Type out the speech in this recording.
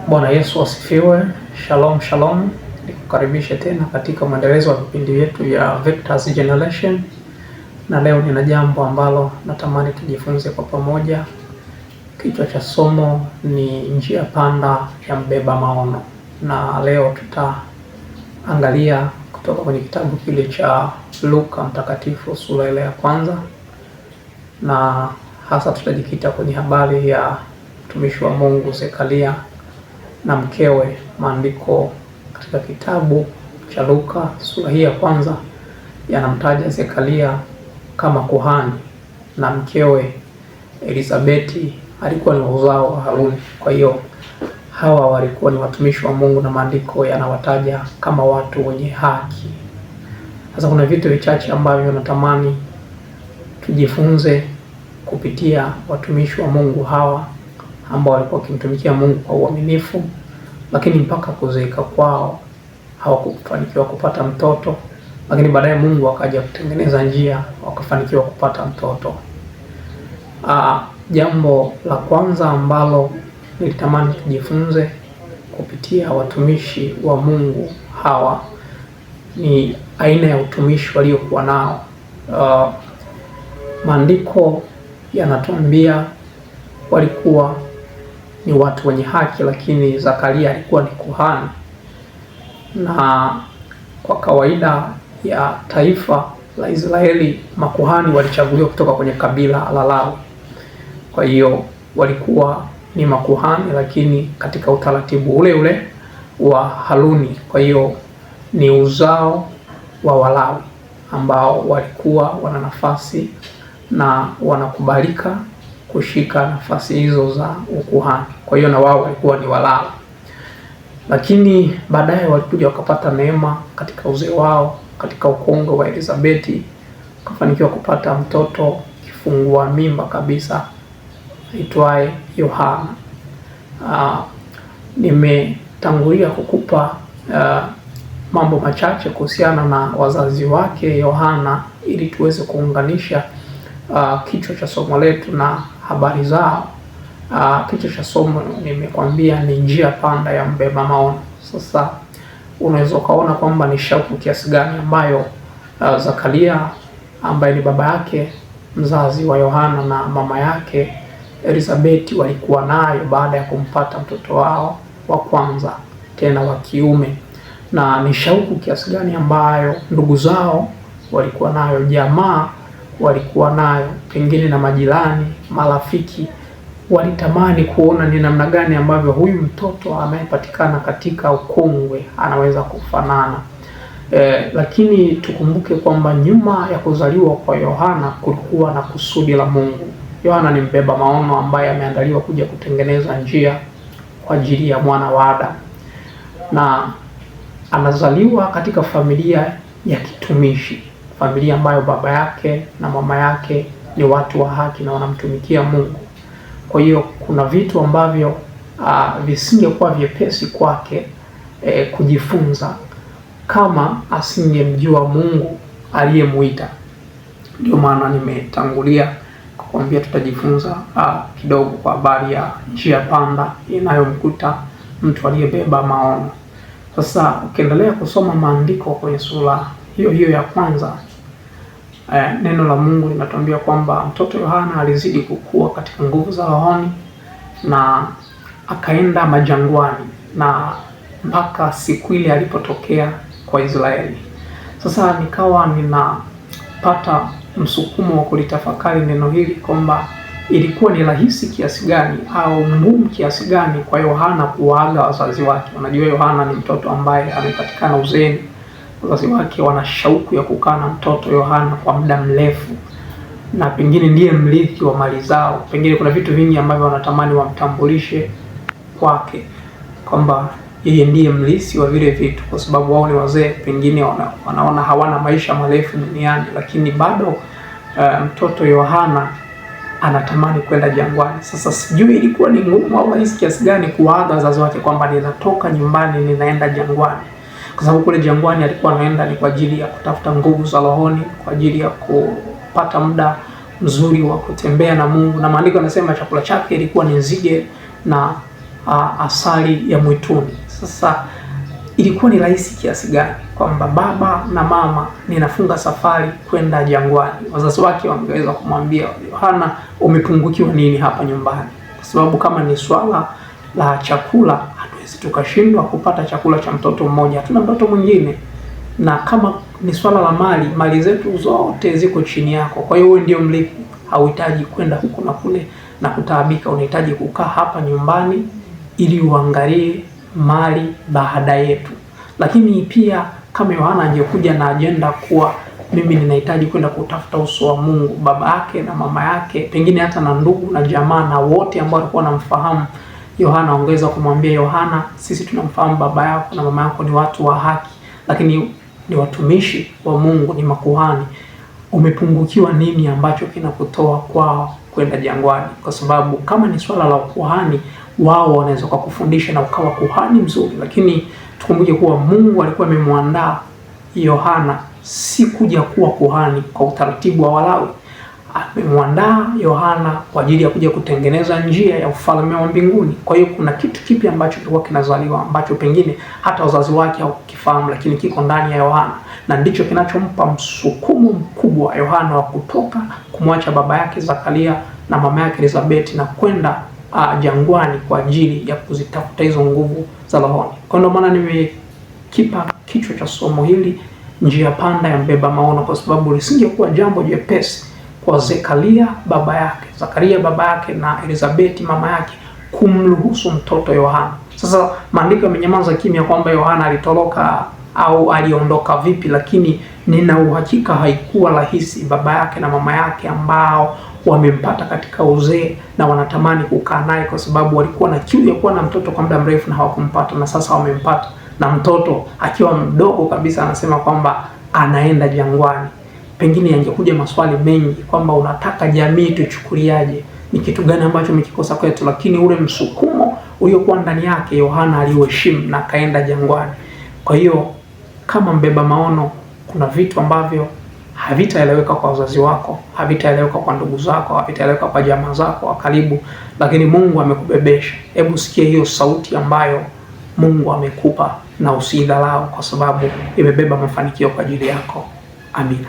Bwana Yesu asifiwe. Shalom shalom, nikukaribishe tena katika mwendelezo wa vipindi vyetu vya Vectors Generation, na leo nina jambo ambalo natamani tujifunze kwa pamoja. Kichwa cha somo ni njia panda ya mbeba maono, na leo tutaangalia kutoka kwenye kitabu kile cha Luka Mtakatifu sura ile ya kwanza, na hasa tutajikita kwenye habari ya mtumishi wa Mungu Zekaria na mkewe. Maandiko katika kitabu cha Luka sura hii ya kwanza yanamtaja Zekaria kama kuhani na mkewe Elizabeti alikuwa ni uzao wa Haruni. Kwa hiyo hawa walikuwa ni watumishi wa Mungu na maandiko yanawataja kama watu wenye haki. Sasa kuna vitu vichache ambavyo natamani tujifunze kupitia watumishi wa Mungu hawa ambao walikuwa wakimtumikia Mungu kwa uaminifu, lakini mpaka kuzeeka kwao hawakufanikiwa kupata mtoto, lakini baadaye Mungu akaja kutengeneza njia wakafanikiwa kupata mtoto. Jambo la kwanza ambalo nilitamani tujifunze kupitia watumishi wa Mungu hawa ni aina ya utumishi waliokuwa nao. Maandiko yanatuambia walikuwa ni watu wenye haki, lakini Zakaria alikuwa ni kuhani, na kwa kawaida ya taifa la Israeli makuhani walichaguliwa kutoka kwenye kabila la Lawi. Kwa hiyo walikuwa ni makuhani, lakini katika utaratibu ule ule wa Haruni. Kwa hiyo ni uzao wa Walawi ambao walikuwa wana nafasi na wanakubalika kushika nafasi hizo za ukuhani. Kwa hiyo na wao walikuwa ni Walawi, lakini baadaye walikuja wakapata neema katika uzee wao, katika ukongwe wa Elizabeti wakafanikiwa kupata mtoto kifungua mimba kabisa aitwaye Yohana. Nimetangulia kukupa mambo machache kuhusiana na wazazi wake Yohana ili tuweze kuunganisha kichwa cha somo letu na habari zao. Kichwa cha somo nimekwambia ni njia panda ya mbeba maono. Sasa unaweza ukaona kwamba ni shauku kiasi gani ambayo Zakaria ambaye ni baba yake mzazi wa Yohana na mama yake Elizabeti walikuwa nayo baada ya kumpata mtoto wao wa kwanza tena wa kiume, na ni shauku kiasi gani ambayo ndugu zao walikuwa nayo, jamaa walikuwa nayo, pengine na majirani, marafiki walitamani kuona ni namna gani ambavyo huyu mtoto anayepatikana katika ukongwe anaweza kufanana. Lakini tukumbuke kwamba nyuma ya kuzaliwa kwa Yohana kulikuwa na kusudi la Mungu. Yohana ni mbeba maono ambaye ameandaliwa kuja kutengeneza njia kwa ajili ya mwana wa Adamu, na anazaliwa katika familia ya kitumishi, familia ambayo baba yake na mama yake ni watu wa haki na wanamtumikia Mungu. Kwa hiyo kuna vitu ambavyo visingekuwa vyepesi kwake kujifunza kama asingemjua Mungu aliyemuita. Ndio maana nimetangulia kukwambia tutajifunza kidogo kwa habari ya njia panda inayomkuta mtu aliyebeba maono. Sasa ukiendelea kusoma maandiko kwenye sura hiyo hiyo ya kwanza, neno la Mungu linatuambia kwamba mtoto Yohana alizidi kukua katika nguvu za rohoni na akaenda majangwani na mpaka siku ile alipotokea kwa Israeli. Sasa nikawa ninapata msukumo wa kulitafakari neno hili kwamba ilikuwa ni rahisi kiasi gani au ngumu kiasi gani kwa Yohana kuwaaga wazazi wake. Unajua, Yohana ni mtoto ambaye amepatikana uzeeni. Wazazi wake wana shauku ya kukaa na mtoto Yohana kwa muda mrefu, na pengine ndiye mrithi wa mali zao. Pengine kuna vitu vingi ambavyo wanatamani wamtambulishe kwake kwamba yeye ndiye mlisi wa vile vitu, kwa sababu wao ni wazee, pengine wanaona hawana maisha marefu duniani, lakini bado mtoto Yohana anatamani kwenda jangwani. Sasa sijui ilikuwa ni ngumu au rahisi kiasi gani kuwaaga wazazi wake kwamba ninatoka nyumbani ninaenda jangwani, kwa sababu kule jangwani alikuwa anaenda ni kwa ajili ya kutafuta nguvu za rohoni, kwa ajili ya kupata muda mzuri wa kutembea na Mungu, na maandiko yanasema chakula chake ilikuwa ni nzige na asali ya mwituni. Sasa ilikuwa ni rahisi kiasi gani kwamba baba na mama, ninafunga safari kwenda jangwani? Wazazi wake wangeweza kumwambia Yohana, umepungukiwa nini hapa nyumbani? Kwa sababu kama ni swala la chakula, hatuwezi tukashindwa kupata chakula cha mtoto mmoja, hatuna mtoto mwingine. Na kama ni swala la mali, mali zetu zote ziko chini yako, kwa hiyo wewe ndio mrithi. Hauhitaji kwenda huku na kule na kutaabika, unahitaji kukaa hapa nyumbani ili uangalie mali baada yetu. Lakini pia kama Yohana angekuja na ajenda kuwa mimi ninahitaji kwenda kutafuta uso wa Mungu, baba yake na mama yake, pengine hata na ndugu na jamaa na wote ambao walikuwa wanamfahamu Yohana, ongeza kumwambia Yohana, sisi tunamfahamu baba yako na mama yako ni watu wa haki, lakini ni watumishi wa Mungu, ni makuhani. Umepungukiwa nini ambacho kinakutoa kwao kwenda jangwani? Kwa sababu kama ni swala la ukuhani, wao wanaweza kukufundisha na ukawa kuhani mzuri, lakini tukumbuke kuwa Mungu alikuwa amemwandaa Yohana si kuja kuwa kuhani kwa utaratibu wa Walawi. Amemwandaa Yohana kwa ajili ya kuja kutengeneza njia ya ufalme wa mbinguni. Kwa hiyo kuna kitu kipi ambacho kilikuwa kinazaliwa ambacho pengine hata wazazi wake hawakukifahamu, lakini kiko ndani ya Yohana, na ndicho kinachompa msukumo mkubwa Yohana wa kutoka kumwacha baba yake Zakaria na mama yake Elizabeth na kwenda jangwani kwa ajili ya kuzitafuta hizo nguvu za rohoni. Kwa ndio maana nimekipa kichwa cha somo hili njia panda ya mbeba maono, kwa sababu lisingekuwa jambo jepesi kwa Zekaria baba yake, Zakaria baba yake na Elizabeti mama yake kumruhusu mtoto Yohana. Sasa maandiko yamenyamaza kimya kwamba Yohana alitoroka au aliondoka vipi, lakini nina uhakika haikuwa rahisi baba yake na mama yake ambao wamempata katika uzee na wanatamani kukaa naye, kwa sababu walikuwa na kiu ya kuwa na mtoto kwa muda mrefu na hawakumpata, na sasa wamempata, na mtoto akiwa mdogo kabisa anasema kwamba anaenda jangwani. Pengine yangekuja maswali mengi kwamba unataka jamii tuchukuliaje, ni kitu gani ambacho umekikosa kwetu, lakini ule msukumo uliokuwa ndani yake Yohana aliuheshimu na akaenda jangwani. Kwa hiyo kama mbeba maono, kuna vitu ambavyo havitaeleweka kwa wazazi wako, havitaeleweka kwa ndugu zako, havitaeleweka kwa jamaa zako wa karibu, lakini Mungu amekubebesha. Hebu sikia hiyo sauti ambayo Mungu amekupa na usiidharau, kwa sababu imebeba mafanikio kwa ajili yako. Amina.